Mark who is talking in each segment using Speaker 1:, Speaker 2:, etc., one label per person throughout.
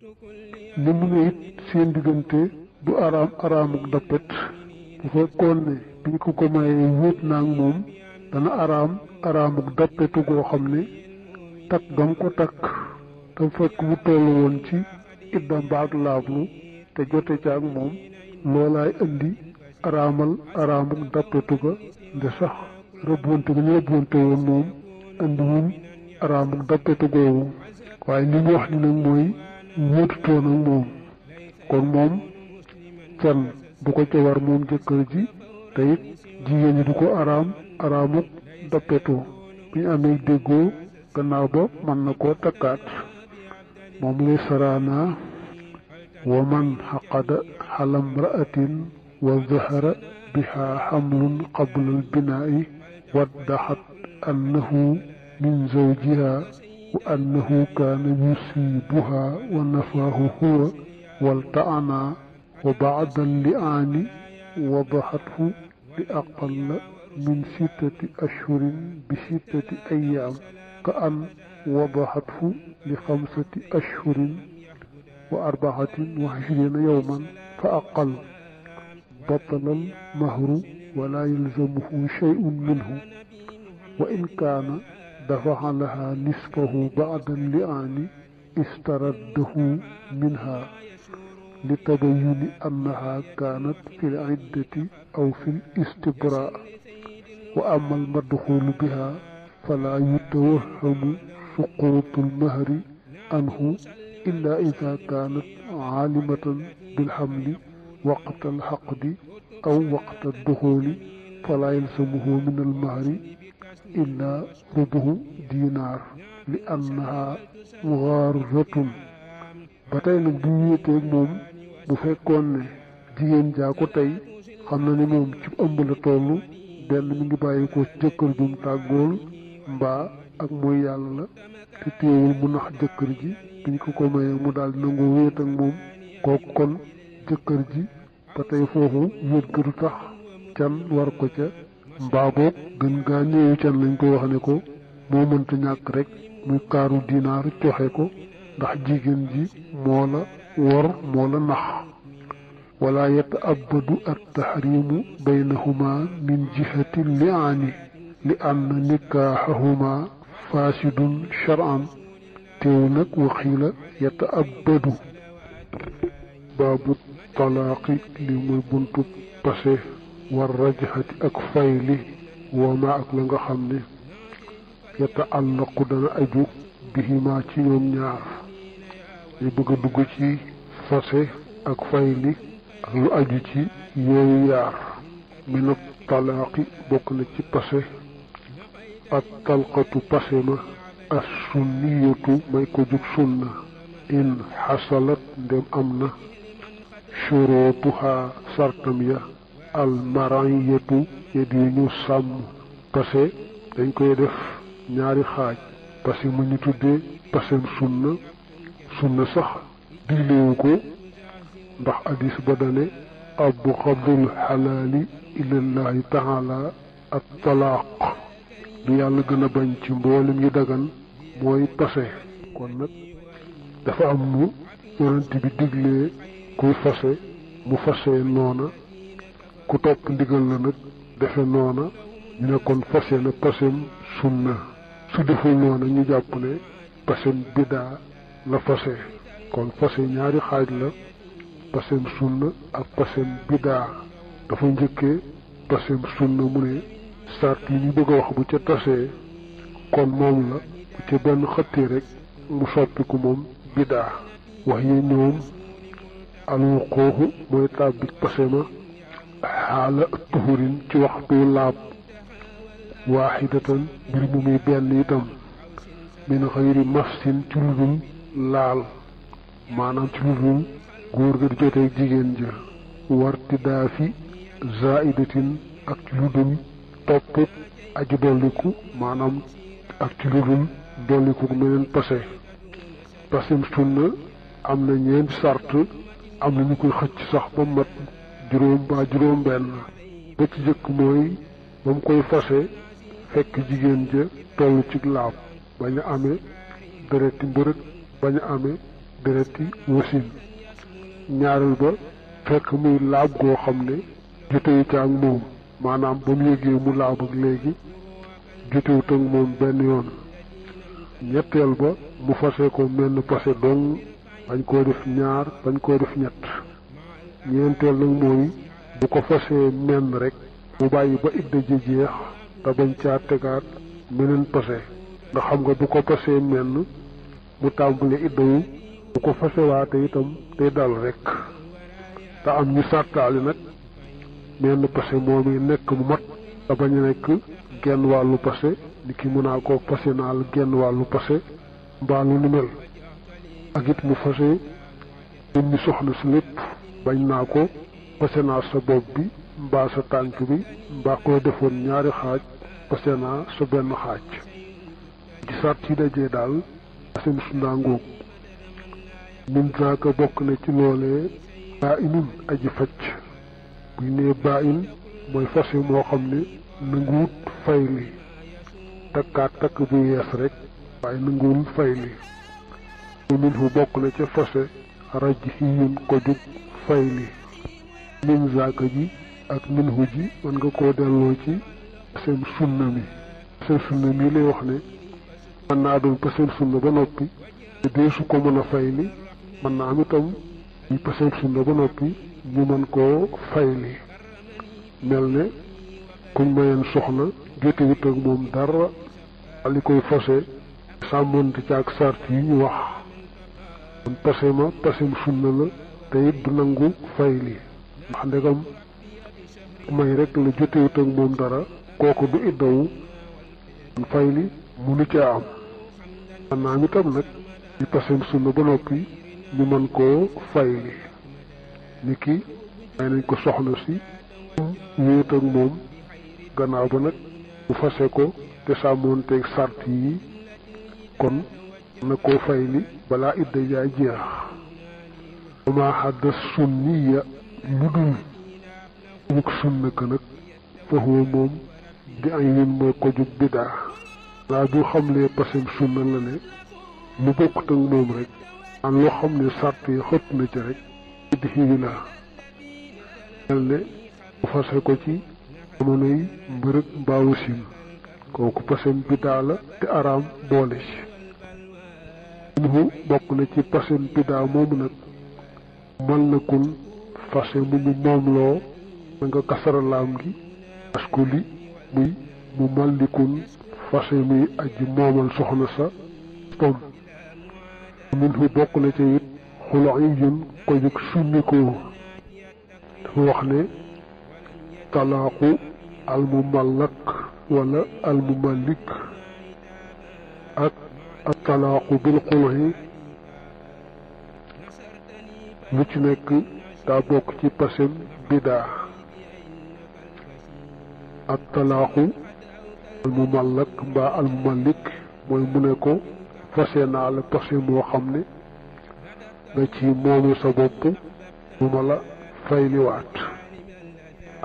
Speaker 1: li mu ne it seen diggante du araam araamuk dappet bu fekkoon ne biñ ko mayee wéet naag moom dana araam araamuk dappetu goo xam ne takk gam ko takk te fekk bu tollu woon ci idda mbaag laablu te jote ca ak moom loolaay indi araamal araamuk dappetu ga nde sax rëbbonte ga ñu rëbbonte woon moom indiwul araamuk dappetu googu waaye li mu wax ni nag mooy wéetutoon ak moom kon moom can du ko ca war moom jëkkër ji te it jigéen ñi du ko araam araamuk dappetu bi ñu amee déggoo gannaaw ba mën na koo takkaat moom lay saraana wa man xaqada xala mraatin wa zahara biha xamlun qabla albinaa'i waddaxat annahu min zawjiha wa annahu kaana yusiibuha wa nafaahu huwa walta'ana wa ba'da al-li'aani wadaxathu li aqalla min 6 ashhurin bi 6 ayyaam ka an wadaxathu li 5 ashhurin wa 24 yawman fa aqal batala al-mahru wa laa yalzamuhu shay'un minhu wa in kaana dafa'a laha nisfahu ba'da al-li'aani istaraddahu minha لتبين أنها كانت في العدة أو في الاستبراء وأما المدخول بها فلا يتوهم سقوط المهر عنه إلا إذا كانت عالمة بالحمل وقت العقد أو وقت الدخول فلا يلزمه من المهر إلا ربع دينار لأنها مغارة batay nag bu wéeteeg moom bu fekkoon ne jigéen jaa ko tey xam na ne moom ci ëmb la toll benn mi ngi bàyyi ko ci jëkkër jum tàggool mbaa ak mooy yàlla la te téewul mu nax jëkkër ji biñ ko mayee mu daal nangoo wéet ak moom kooku kon jëkkër ji ba tey foofu wéet gëdu tax can war ko ca mbaa boog gën gaa néewu can lañ koy wax ne ko moo mënta ñàkk rek muy kaaru dinaar joxe ko ndax jigéen ji moo la wor moo la nax wala yataabadu at-tahrimu baynahuma min jihati li'aani li anna nikaaxahuma fasidun shar'an teew nag waxiila yataabadu baabu talaaqi li muy buntu pase war rajxati ak fayli wama ak la nga xam ne yataallaqu dana aju bihima ci ñoom ñaar ñu bëgg a dugg ci fase ak fayli ak lu aju ci yooyu yaar min talaaqi bokk na ci pase ak talqatu pase ma as sunniyatu may ko jug sunna in xasalat ndem am na shurutuha sartam ya al mar'iyatu ya di ñu sàmm pase dañ koy def ñaari xaaj pase mu ñu tuddee pasem sunna sax diglewu ko ndax hadis ba dane abghadul xalaali ilallahi taala at talaaq lu yàlla gën a bañ ci mboolem yi dagan mooy pase kon nag dafa am nu yonent bi diglee kuy fase mu fasee noona ku topp ndigal la nag defe noona ñu ne kon fase na pasem sunna su deful noona ñu jàpp ne pasem bidaa la fase kon fase ñaari xaaj la pasem sunna ak pasem bidaa dafa njëkkee pasem sunna mu ne sart yi ñu bëgg a wax bu ca tasee kon moom la bu ca benn xëttee rek mu soppiku moom bidaa wax yi ñoom alwuquuxu mooy tàbbi pase ma xaala tuhurin ci waxtu laab waaxidatan mbir mu muy benn itam min xayri mafsin ci lu dul laal maanaam ci lu dul góor ga di jotee jigéen ja wartidaafi zaidatin ak ci lu dul topp aju dolliku maanaam ak ci lu dul dolliku meneen pase pasem sunna am na ñeenti sart am na ñu koy xëcc sax ba mat juróom ba juróom benn ba ci jëkk mooy ba mu koy fase fekk jigéen ja toll ci laab bañ a amee dereti mbërëg bañ a amee dereti wasin ñaareel ba fekk muy laab goo xam ne jotewu ca ak moom maanaam ba mu yëgee mu laab ak léegi jotewut ak moom benn yoon ñetteel ba mu fase ko menn pase dong bañ koo def ñaar bañ koo def ñett ñeenteel nag mooy bu ko fasee menn rek mu bàyyi ba idda ji jeex te bañ caa tegaat meneen pase ndax xam nga bu ko fasee menn mu tàmbali idda wu bu ko fasewaate itam day dal rek te am ñu sàttaali nag menn pase moom yi nekk mu mat te bañ a nekk genn wàllu pase ni ki mën naa ko fase naa la genn wàllu pase mbaa lu ni mel ak it mu fase ñun ñi soxna si lépp bañ naa ko fase naa sa bopp bi mbaa sa tànk bi mbaa ko defoon ñaari xaaj fase naa sa benn xaaj ci sart yi dajee daal seen sundaa ngóog min zaaka bokk na ci loolee baa inun aji facc buy nee baa in mooy fase moo xam ne nanguwut fay li takkaat takk bu yees rek waaye nanguwul fay li min fu bokk na ca fase raj xiyun ko jug fay li min zaaka ji ak min hu ji mën nga koo delloo ci seen sunna mi seen sunna mi lay wax ne mën naa doon paseen sunna ba noppi te deesu ko mën a fay li mën naa am itam ñu paseen sunna ba noppi ñu mën koo fay li mel ne kuñ mayeen soxna jotewut ak moom dara li koy fase sàmmonte ci ak sart yi ñu wax kon pase ma pasem sunna la te it du nangu fay li ndax ndegam may rek la jotewut ak moom dara kooku du iddawu fay li munu caa am man naa mi tam nag di pasem sunna ba noppi ñu mën koo fay li ni ki may nañ ko soxna si wéet ak moom gannaaw ba nag bu fase ko te sàmmoonteeg sart yi kon na koo fay li balaa idda jaay jeex wama xadda sunniya lu dul jug sunna ka nag foofu moom di ay yin mooy ko jug bidaa laa du xamlee pasem sunna la ne lu bokkut ak moom rek an loo xam ne sart yi xët na ci rek iddi xiwi la mel ne bu fase ko ci jamonoy mbërëg mbaawu sim kooku pasem bidaa la te araam boole ci minhu bokk na ci pasem bidaa moomu nag mal na kun fase mu ñu moomloo na nga kasaralaam gi asko li muy mu mallikun fase muy aji moomal soxna sa pom minhu bokk na ci it xulo yi yun ko jóg summikoo dafa wax ne talaaqu almumallak wala almumallik ak talaaqu bil xulxi lu ci nekk daa bokk ci pasem bidaa ak talaaqu almumallak mbaa almumallik mooy mu ne ko fase naa la pase moo xam ne nga ci moomu sa bopp mu ma la fayliwaat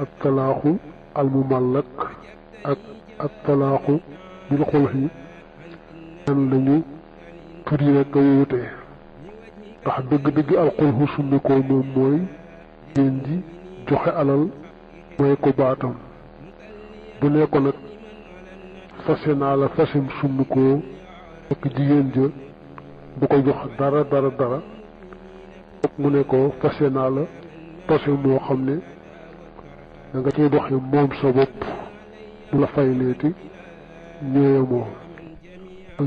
Speaker 1: ak talaaxu almumallak ak talaaxu bil xulxi nan lañu tur yi rekk a wuute ndax dëgg-dëgg alxulxu summi ko moom mooy jigéen ji joxe alal mooy ko baatam bu ne ko nag fase naa la fasem summi ko ak jigéen ja bu ko jox dara mu ne ko fase naa la pase moo xam ne da nga cay doxe moom sa bopp du la fay leeti ñëwee moo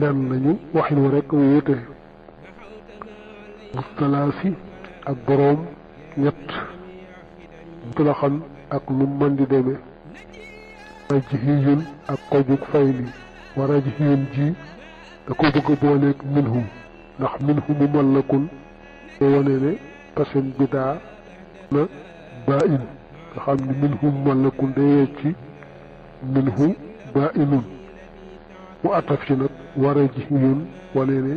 Speaker 1: lenn nañu waxin wa rekk wuute mustalaasi ak boroom ñett mutalaxan ak lu mën di demee rajhiyun ak kojug fay li wa rajhiyun ji da ko bëgg a booleeg minhu ndax minhu mu mallakun te wane ne pasem bidaa na baa in nga xam ne minhu mu mallakun day wecci minhu baa inun mu ataf ci nag war a ji yun wane ne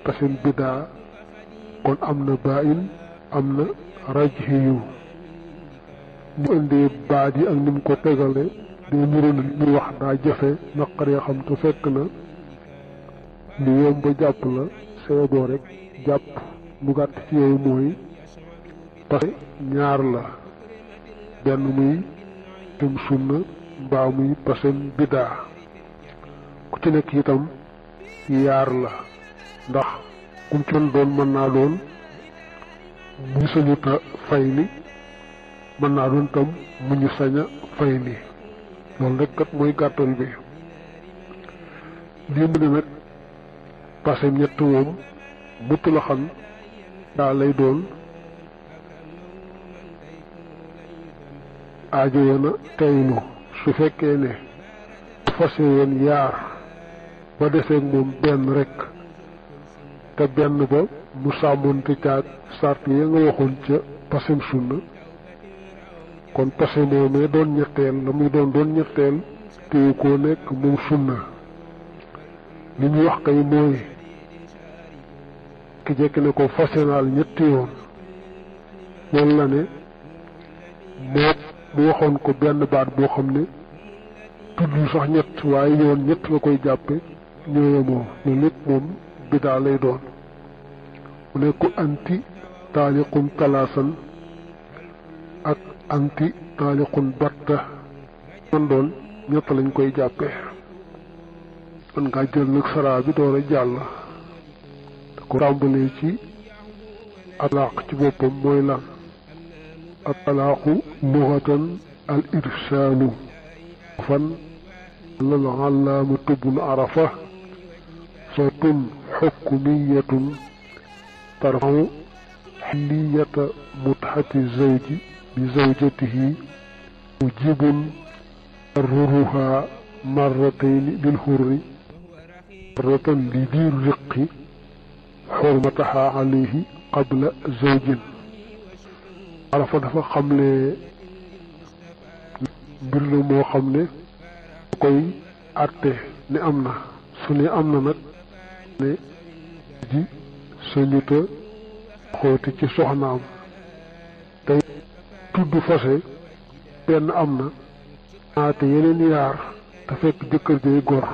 Speaker 1: pasem bidaa kon am na baa in am na rajhiyu mu indee baat yi ak ni mu ko tegale day niroon li muy wax daa jafe naqaree xam te fekk na lu yomb ba jàpp la seeboo rek jàpp mu gàtt ci yooyu mooy pase ñaar la benn muy pasem sunna mbaa muy pasem bidaa ku ci nekk itam yaar la ndax kum ci doon mën naa doon mu ñu sañuta fay li mën naa doon tam mu ñu sañ a fay li loolu rek kat mooy gàttal bi lii mu ne nag pasem ñett moom mutt la xam daa lay doon aajo woon a teylu su fekkee ne fase woon yaar ba deseeg moom benn rek te benn ba mu sàmmoonte caag sart ya nga waxoon ca pasem sunna kon pase moomee doon ñetteel la muy doon ñetteel téye koo nekk moom sunna li ñu wax kay mooy ki jekki ne ko fasenaal ñetti yoon loolu la ne moo bu waxoon ko benn baat boo xam ne tuddul sax ñett waaye yoon ñett la koy jàppe ñooyamoo loolu lépp moom bidaa lay doon mu ne ko anti taaliqun talaasan ak anti taaliqun batta man doon ñett lañ koy jàppe man ngaa jël nag saraa bi door a jàll te ko tàmbalee ci alaaq ci boppam mooy lan at-talaaqu lughatan al irsaalu fan lal allaamatu bnu arafa sotun xukmiyatun tarfau xilliyata mutxati zawji bi zawjatihi mujibun ruruha marratayni lil hurri marratan li diir riqi xurmataha alayhi qabla zawjin arafa dafa xamle mbir la moo xam ne koy àtte ne am na su ne am na nag ne ji sañuta xooti ci soxnaam tey tudd fase benn am na naate yeneen yaar te fekk jëkkër jay gor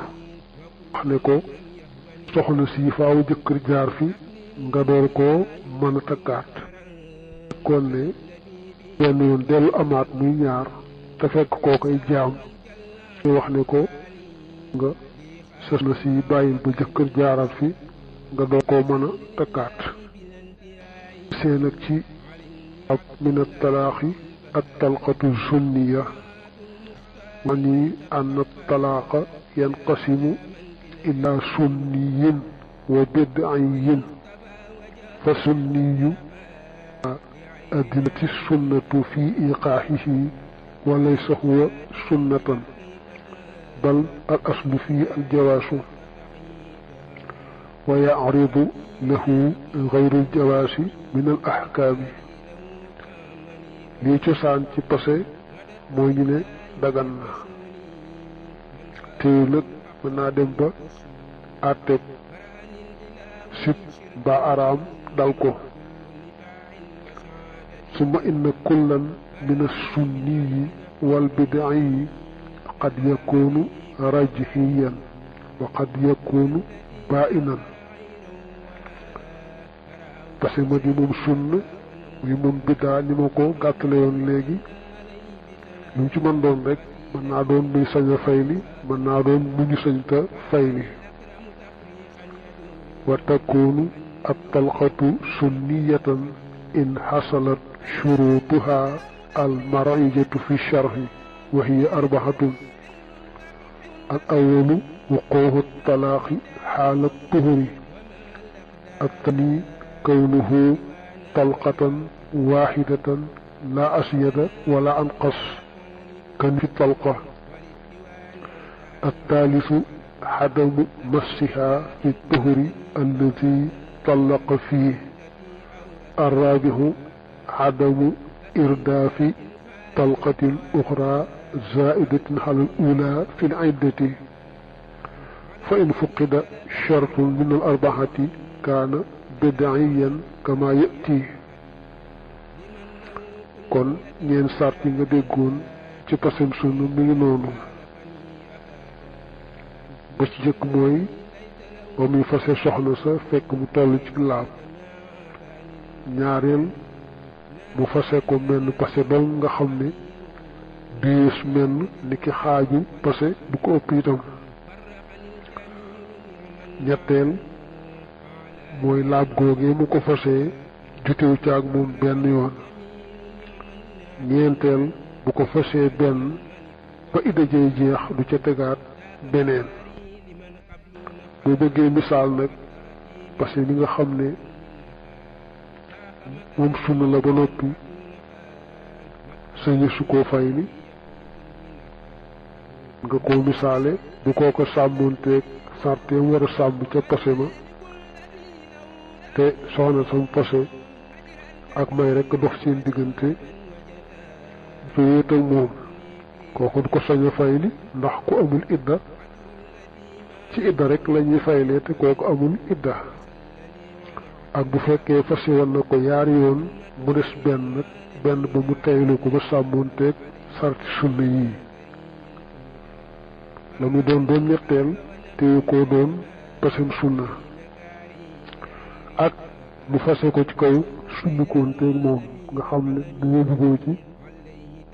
Speaker 1: wax ne ko soxna si faaw jëkkër jaar fi nga door koo mën a takkaat kon ne benn yoon dellu amaat muy ñaar te fekk koo koy jaam ñu wax ne ko nga soxna si bàyyil ba jëkkër jaaral fi nga door koo mën a takkaat seen ak ci ab min at-talaaxi at-talqatu sunniya wani an at-talaaqa yanqasimu ila sunniyin wa bid'iyin fa sunniyu adinati sunnatu fi iqaaxihi wa laysa huwa sunnatan bal al aslu fi al jawaasu wa yacridu lahu gayru al jawaasi min al axkaami lii cosaan ci pase mooy ñu ne dagan na téye nag mën naa dem ba àtteeg sib ba araam dal ko summa inna kullan min as-sunniyi wal bid'i qad yakunu rajhiyan wa qad yakunu ba'inan parce que ma di moom sunna muy moom biddaa ni ma ko gàttale yoon léegi lu mu ci mën doon rek mën naa doon muy sañ a fayli mën naa doon mu ñu sañ ta fayli wa takunu at-talqatu sunniyatan in xasalat shurutuha al-mar'iyatu fi sharhi wa hiya arba'atun al-awwalu wuquu'u at-talaaqi xaala at-tuhri الثاني كونه طلقة واحدة لا أزيد ولا أنقص كان في الطلقة الثالث عدم مسها في الطهر الذي طلق فيه الرابع عدم إرداف طلقة أخرى زائدة على الأولى في العدة فإن فقد شرط من الأربعة كان بدعيا كما يأتي kon ñeen sart yi nga déggoon ci pasem sunna mi ngi noonu ba ci jëkk mooy ba muy fase soxna sa fekk mu toll ci laab ñaareel mu fase ko menn pase dong nga xam ne diis menn ni ki xaaju pase bu ko ëpp itam ñetteel mooy laab googee mu ko fasee jutewu ci ak moom benn yoon ñeenteel bu ko fasee benn ba idda jey jeex du ca tegaat beneen boo bëggee misaal nag parce que li nga xam ne moom sunna la ba noppi sañu su koo fay ni nga koo misaale bu koo ko sàmmoonteeg sarteem war a sàmm ca pase ma te soxna sam pase ak may rekk dox seen diggante fa wéet ak moom kooku du ko sañ a fay li ndax ku amul idda ci idda rek la ñuy faylee te kooku amul idda ak bu fekkee fase woon na ko yaari yoon mu des benn ba mu taylu ko ba sàmmoonteeg sarti sunna yii la muy doon ñetteel téye koo doon pasem sunna ak mu fase ko ci kaw sunnikoonteeg moom nga xam ne dañoo jugoo ci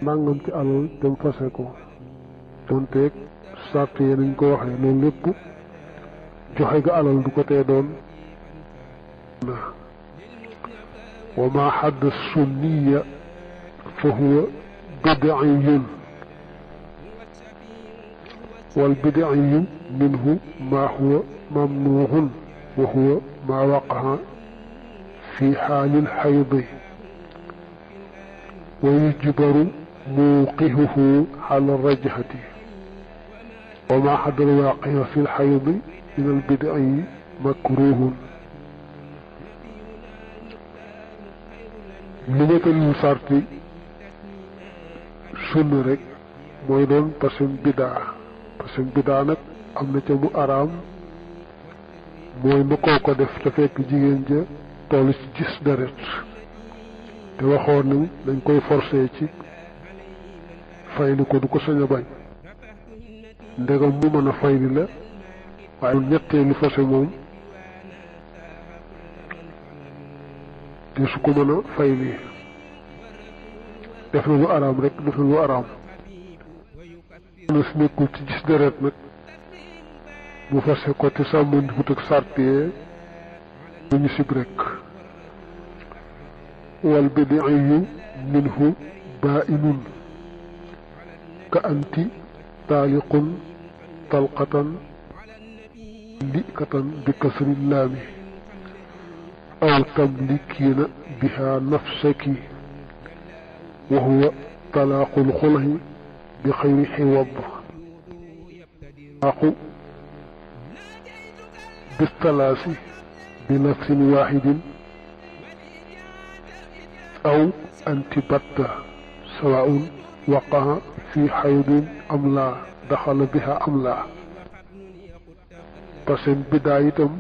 Speaker 1: nangam ci alal dem fase ko doonteeg sart yi nañ ko waxee loolu lépp joxe ga alal du ko tee doon wa ma xadd sunniya fa huwa bid'iyun wal bid'iyu minhu ma huwa mamnuuhun wa huwa ma waqa'a fi xaalil xaydi wa yujbaru muuqihuhu ala rajhati wa ma xadd alwaaqi'a fi lxaydi min albid'i makruhun li ma tënul sarti sunna rek mooy doon pasem bidaa nag am na ca mu araam mooy ma ko def te fekk jigéen ja toll ci gis deret te waxoon nañ dañ koy forcé ci fayli ko du ko sañ a bañ ndegam mu mën a fayli la waaye ñetteelu fase moom te su ko mën a fayli def na lu araam rek def na lu araam na su nekkul ci gis deret nag mu fase ko te sàmmoon wut ak sartee lu ñu sib rek wal bid'iyu minhu baa'inun ka anti taaliqun talqatan li'katan bi kasri laami aw tamlikiina biha nafsaki wa huwa talaaqul xul'i bi xayri xiwad aqu bistalaasi bi nafsin waaxidin aw anti batta sawaun waqaa fi xaydin am laa daxala biha am laa parce que bidaa itam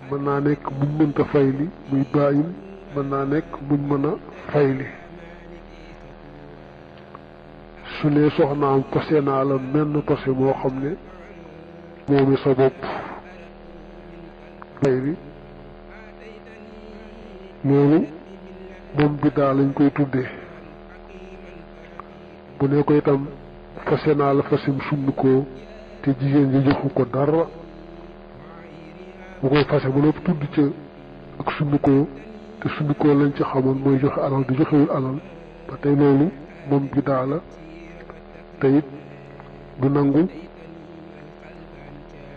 Speaker 1: mën naa nekk muñ mënta fayli muy bàyyin mën naa nekk muñ mën a fayli su ne soxnaam pase naa la menn pase moo xam ne moomi sa bopp fayli loolu moom biddaa lañ koy tuddee bu ne ko itam fase naa la fasem summikoo te jigéen ji joxu ko dara bu koy fase bu lépp tudd ca ak summikoo te summikoo lañ ci xamoon mooy joxe alal di joxewul alal ba tey loolu moom biddaa la te it du nangu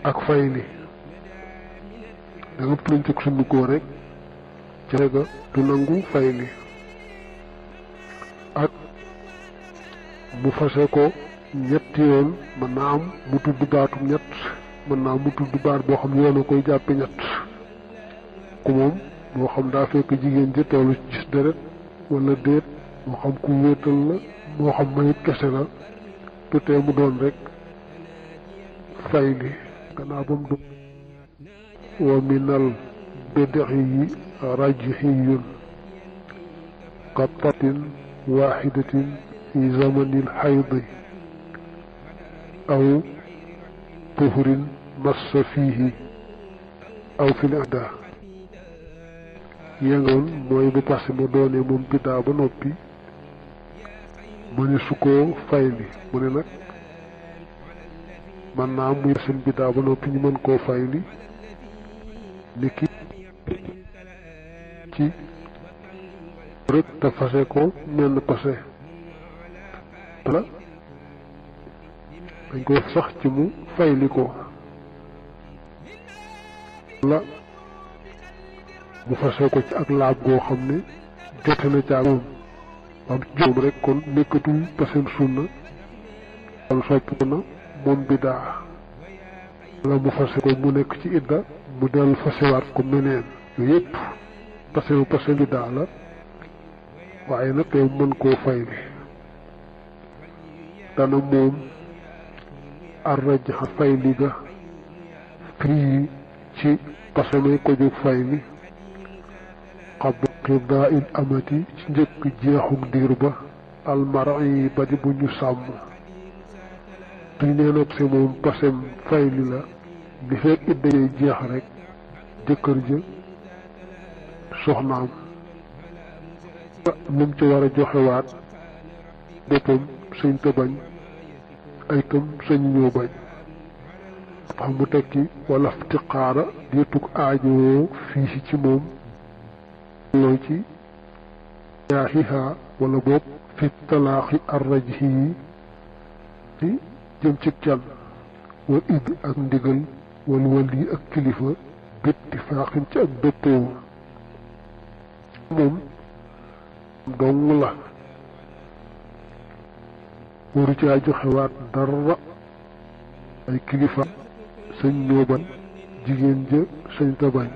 Speaker 1: ak fayli da nga lañ ci summikoo rek ca ga du nangu fayli ak mu fase ko ñetti yoon mën naa am mu tudd baatum ñett mën naa mu tudd baat boo xam yoon a koy jàppe ñett ku moom moo xam daa fekk jigéen ji tollu ci gis deret wala déet moo xam ku wéetal la moo xam mayit kese la tutee mu doon rek fayli gannaaw ba mu doon wa minal bid'i rajhiyun qattatin wahidatin fi zamanil haydi aw tuhrin massa fihi aw fil ihda yëngoon mooy bu passé mu doonee moom biddaa ba noppi mu ne su ko fayli mu ne nag man naa muy seen biddaa ba noppi ñu mën koo fayli ni ki ci rek te fase ko menn passé la dañ koy sax ci mu fayli ko la mu fase ko ci ak laab goo xam ne jote na ca moom am juróom rek kon nekkatul pasem sunna kon soppi ko na moom bidaa la mu fase ko mu nekk ci idda mu dellu fasewaat ko meneen yooyu yëpp pase bidaa la waaye nag yow mën koo fayli dana moom arrajaxa fayli ga firi ci pase may ko jóg fayli qabla qidaa il amati ci njëkk jeexug diir ba almari ba di bu ñu sàmm duñ nee nag si moom pasem fayli la li fekk idda yay jeex rek jëkkër ja soxnaam lum ci war a joxewaat boppam sëñ te bañ ay tam sëñ ñoo bañ xam mu tekki wala iftiqaara diitug aajowoo fii ci moom loo ci yaaxiha wala boog fi talaaxi arrajhi yi ci jëm ci can wal id ak ndigal wal wali ak kilifa bittifaaxin ci ak dëppoo moom dong la waru caa joxewaat dara ay kilifa sëñ ñoo bañ jigéen ja sëñ ta bañ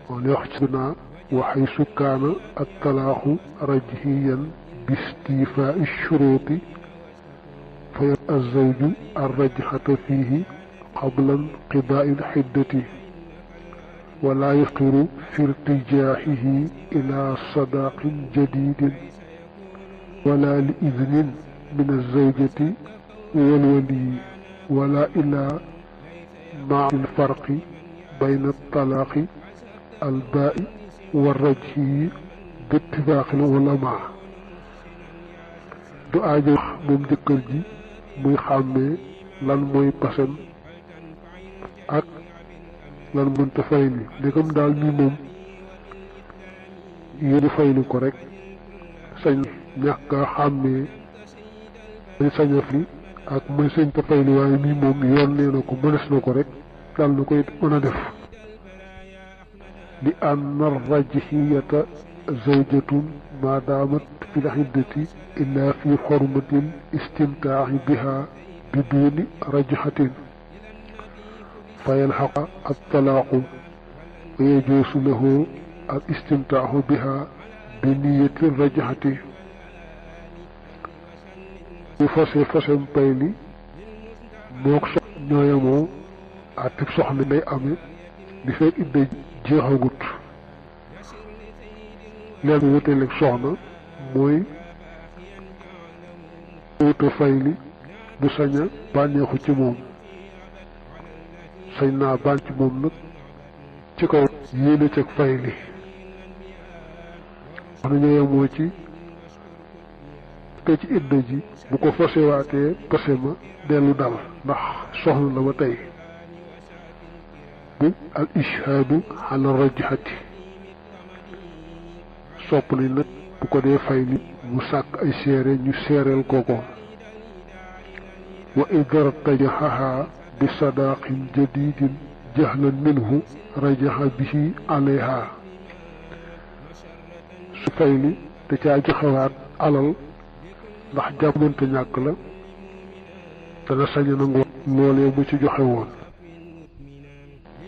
Speaker 1: moo ne wax ci naa waxay sukkaana ak talaaxu rajhiyan bistifaa shuruuti fa azawju arrajxata fiihi qabla inqidaa il xiddati wala yaqiru fi irtijaaxihi ila sadaqin jadidin wala li idnin min azawjati walwaliyi wala ila maa alfarqi bayna altalaaqi albaa'i warrajhi bittifaaqi ulama du aajo moom jëkkër ji muy xàmmee lan mooy pasem ak lan mënta fayli ndegam daal mi moom yéen fayli ko rek sañ ñàkk a xàmmee dañ saña fi ak muy sañ ta fayli waaye mi moom yoon nee na ko mënees na ko rek dal na koy mën a def li ann arrajhiyata zawjatun ma daamat fi lxiddati illa fi xormati l istimtaaxi biha biduni rajhatin fa yalxaqa altalaaqu wa yajuusu lahu al istimtaaxu biha bi niyati rajhati bu fasem payli mook ñooyamoo atib soxna day amee di fekk idda jeexagut leen wuteleg soxna mooy wuta fayli du sañ a bànneexu ci moom sañ naa bànn ci moom nag ci kaw yéene ceg fayli wax na ñooyamoo ci te ci idda ji bu ko fasewaatee pase ma dellu dal ndax soxna la ba tey bu al ishaadu ala rajhati sopp nañ nag bu ko dee fayli mu sàkk ay seere ñu seereel kooko wa idara tajaxaha bi sadaqin jadidin jahlan minhu rajaxa bihi alayha su fayli da caa joxewaat alal ndax jàmmante ñàkk la dana sañ a nangu loolee mu ci joxe woon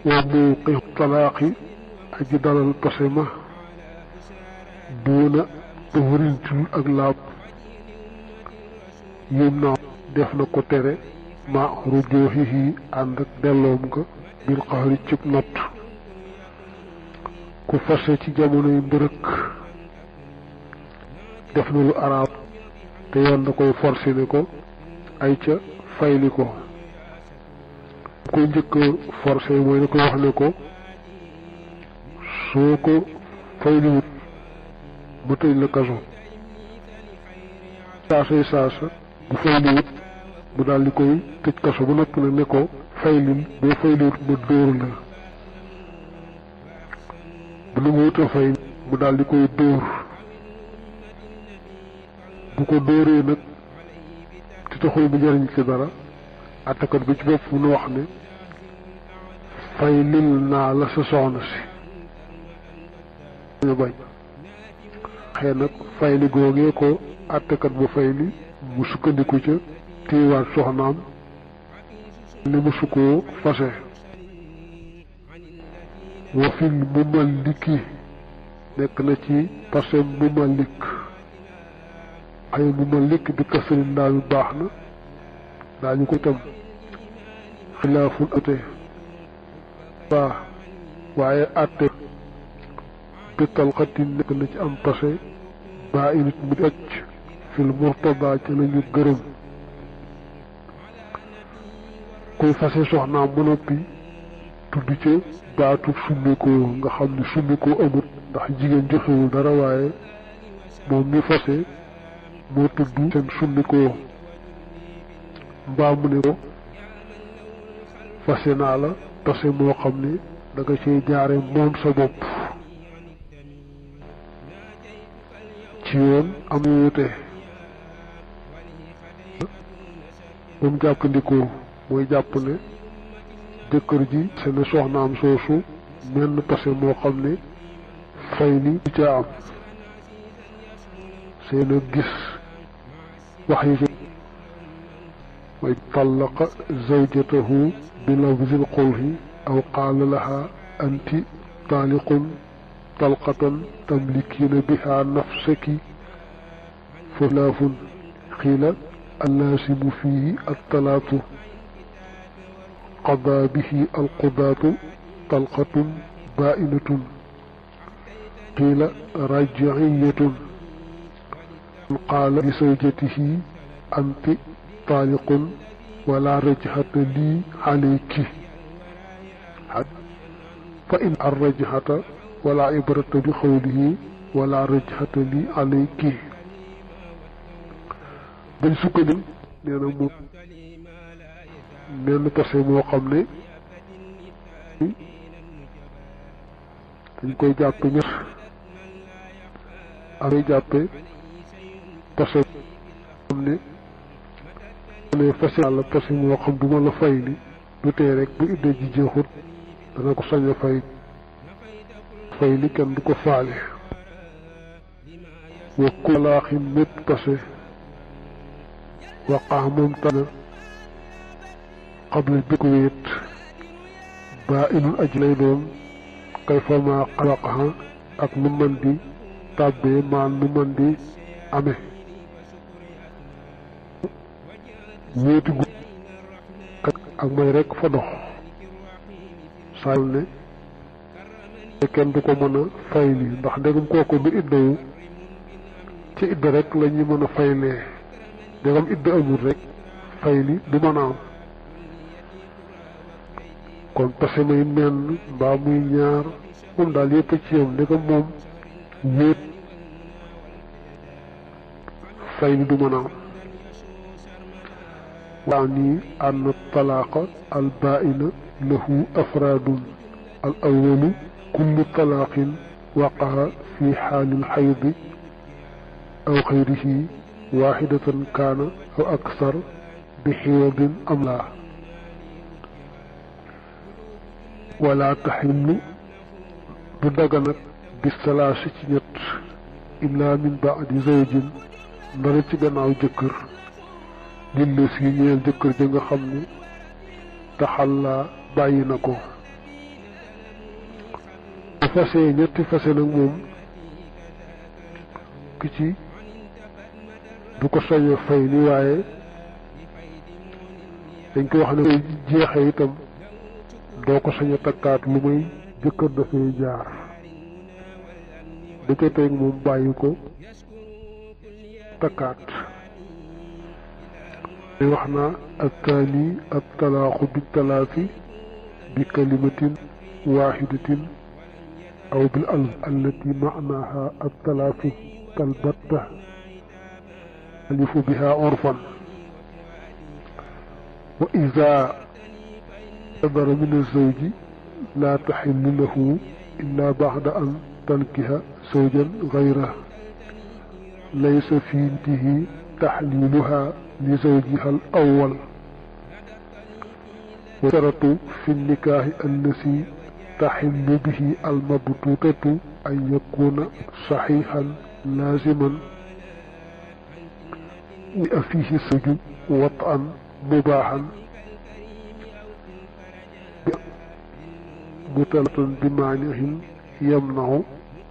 Speaker 1: wa muuqi talaaqi aji dalal pase ma duuna tuhurin ci ak laab yim na def na ko tere ma rujoohihi ànd ak delloom nga bil xaxari cib nott ku fase ci jamonoy mbërëk def na lu araab te yoon da koy forcé ne ko ay ca fayli ko koy njëkk forcé mooy da koy wax ne ko soo ko fayliwut mu tëj la kaso saasa bu fayliwut mu daal di koy tëj kaso bu noppi nag ne ko faylil boo fayliwut ma dóor la bu nu mu wuta fay mu daal di koy dóor bu ko dóoree nag te taxul mu jëriñ ci dara attakat bi ci bopp mu nu wax ne faylil naa la sa soxna si ñu bañ xëy nag fayli googee ko attakat bu fayli mu sukkandiku ca téewaat soxnaam li mu sukkoo fase wa fil mumalliki nekk na ci pasem mumalik ay mumalik bi kasri ndaa yu baax na daañu ko itam xilaaful ate baax waaye atte bi talxati nekk na ci am pase baa init mu di acc fil murtada ci lañu gërëm kuy fase soxnaam ba noppi tudd ca baatu summikoo nga xam ne summikoo amut ndax jigéen joxewul dara waaye moom mi fase moo tudd seen summikoo mbaa mu ne ko fase naa la pase moo xam ne da nga cay jaare moom sa bopp ci yoon am wuute ba mu jàppandikoo mooy jàpp ne jëkkër ji seen soxnaam soosu menn pase moo xam ne fay ni du ca am seen a gis wax yi mooy tallaqa zawjatahu bi lafzil qulhi aw qaala laha anti taaliqun talqatan tamlikiina biha nafsaki falaafun xiila allaasimu fiihi attalaatu qadaa bihi alqudaatu talqatun baa'inatun qiila raj'iyatun qaala li zawjatihi anti taaliqun wala raj'ata lii alayki fa in arraj'ata wala ibrata bi qawlihi wala raj'ata lii alayki bañ sukkandiku nee na moom menn pase moo xam ne dañ koy jàppe ñax amay jàppe pase xam ne fase yàlla pase moo xam du ma la fay li du tee rek bu idda ji jeexut dana ko sañ a fay li kenn du ko faale wa kulaaxin mépp pase waqaa moom tana xable bi ko wéet baa inul aj lay doon kay fa maa waqaxa ak nu mën di tàbbee maan nu mën di ame wéeti gu ak may rekk fa dox saayul ne te kenn du ko mën a fayli ndax ndegam kooku du iddawu ci idda rek la ñuy mën a faylee ndegam idda amul rek fayli du mën a am kon pase may menn mbaa muy ñaar moom daal yépp ci yam ndegam moom wéet fayli du mën a am waa nii ànn talaaqa al baa'ina lahu afraadun al awwalu kullu talaaqin waqa'a fi xaalil xaydi aw xayrihi waaxidatan kaana aw aksar bi xiwadin am laa wala taxillu du daganat bi salaasi ci ñett illaa min baadi zawjin ndara ci gannaaw jëkkër lilla si ñeel jëkkër ja nga xam ne taxallaa bàyyi na ko bu fasee ñetti fase nag moom ki ci du ko sañ a fay ni waaye dañ ko wax ne koy jeexee itam doo ko sañ a takkaat lu may jëkkër dafay jaar da ca teg moom bàyyi ko takkaat وحنا الثاني الطلاق بالثلاث بكلمة واحدة أو بالألف التي معناها الثلاث كالبتة ألف بها عرفا. وإذا صدر من الزوج لا تحل له إلا بعد أن تنكح زوجا غيره ليس في يده تحليلها لزوجها الأول. وشرط في النكاح الذي تحل به المبتوتة أن يكون صحيحا لازما فيه الزوج وطئا مباحا متلة بمعنى يمنع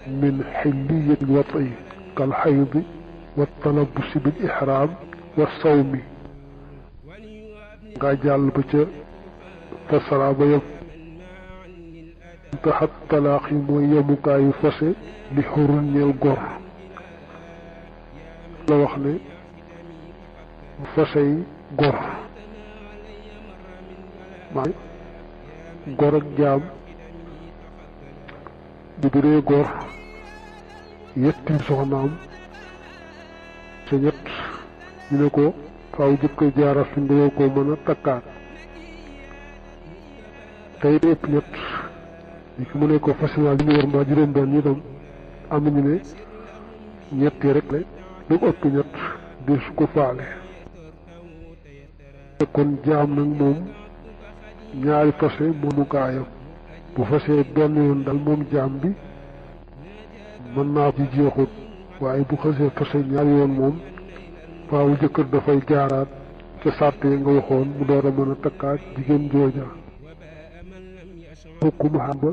Speaker 1: من حلية الوطء كالحيض والتلبس بالإحرام والصوم. جال بچ فسرا بيب تحت طلاق ويمكاي فسي لحرن الغر لا وخني فسي غر ماي غور ak jaam di bëree góor yetti soxnaam sa ñett ñu ne ko faaw jëkkër jaara fi nga ko mën a takkaat tey ëpp ñett li mu ne ko facilement li ñu war mbaa juróom benn ñi tam am ñu ne ñetti rek la lu ëpp ñett di su ko faale kon jaam nag moom ñaari fase moomu kaayam bu fasee benn yoon dal moom jaam bi mën naa ci jeexut waaye bu xasee fase ñaari yoon moom faaw jëkkër dafay jaaraat ca sàrt yi nga waxoon mu door a mën a takkaat jigéen jooja xukkum xam ba